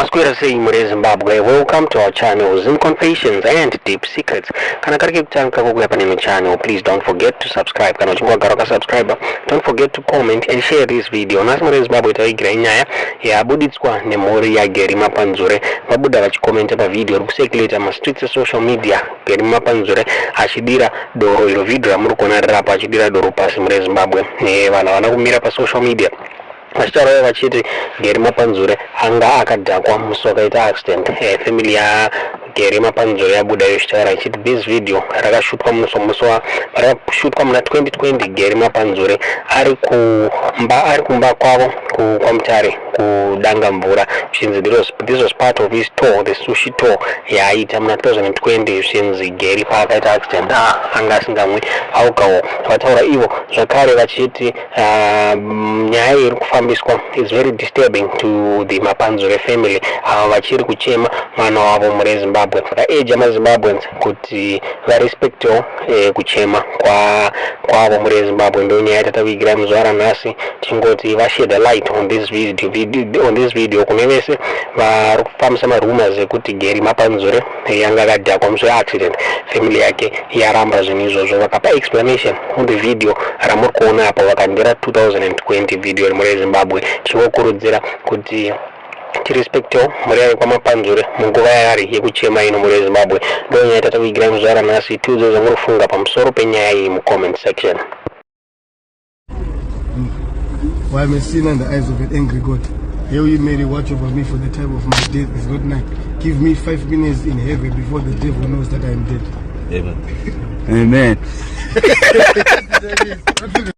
Masquera saying Zimbabwe, welcome to our channel, Zim Confessions and Deep Secrets. Kana kariki kutanka kugwepa nino channel, please don't forget to subscribe. Kana chungwa garoka subscriber, don't forget to comment and share this video. Nasmore Zimbabwe Yataura Garry Anga ya buditswa nemori ya Garry Mapanzure. Mabuda vachikomenta pa video rukusekuleta ma streets of social media. Garry Mapanzure achidira doro ilo video ramurukona rapa achidira doro pasi muri Zimbabwe. Vana vanakumira pa social media. Vachitaura vachiti Garry Mapanzure Anga Akadhakwa muswakaita accident. Family ya Garry Mapanzure yabuda yoshitaura ichiti this video rakashutwa rakashutwa muna 2020. Garry Mapanzure ari kumba kwavo kwamutare kudanga mvura. This was part of his tour, the sushi tour yaaita muna 2020 since Garry paakaita accident anga asingamwe aukawo. Vataura ivo zvakare vachiti nyaya iri kufambiswa is very disturbing to the Mapanzure family. Vachiri kuchema mwana wavo muri Zimbabwe. Vakaeja maZimbabweans kuti varespectewo kuchema kwavo muri Zimbabwe. Ndo nyaya yatatavigira muzuva ranhasi tingoti vasheda light on this video kune vese vari kufambisa marumors ekuti Garry Mapanzure Anga Akadhakwa muswe accident family yake yaramba zvinhu izvozvo. Vakapa explanation on the video ramuri kuona apa vakandira 2020 video iri muri Zimbabwe. Tivokurudzira kuti tirespectewo muri yayo kwaMapanzure munguva yaari yekuchema ino muri Zimbabwe. Ndo nyaya yatatavigira muzuva ranhasi. Tiudze zvamurifunga pamusoro penyaya iyi mucomment section. Why am I seen in the eyes of an angry God? Here you made a watch over me for the time of my death is good night. Give me 5 minutes in heaven before the devil knows that I am dead. Amen. Amen.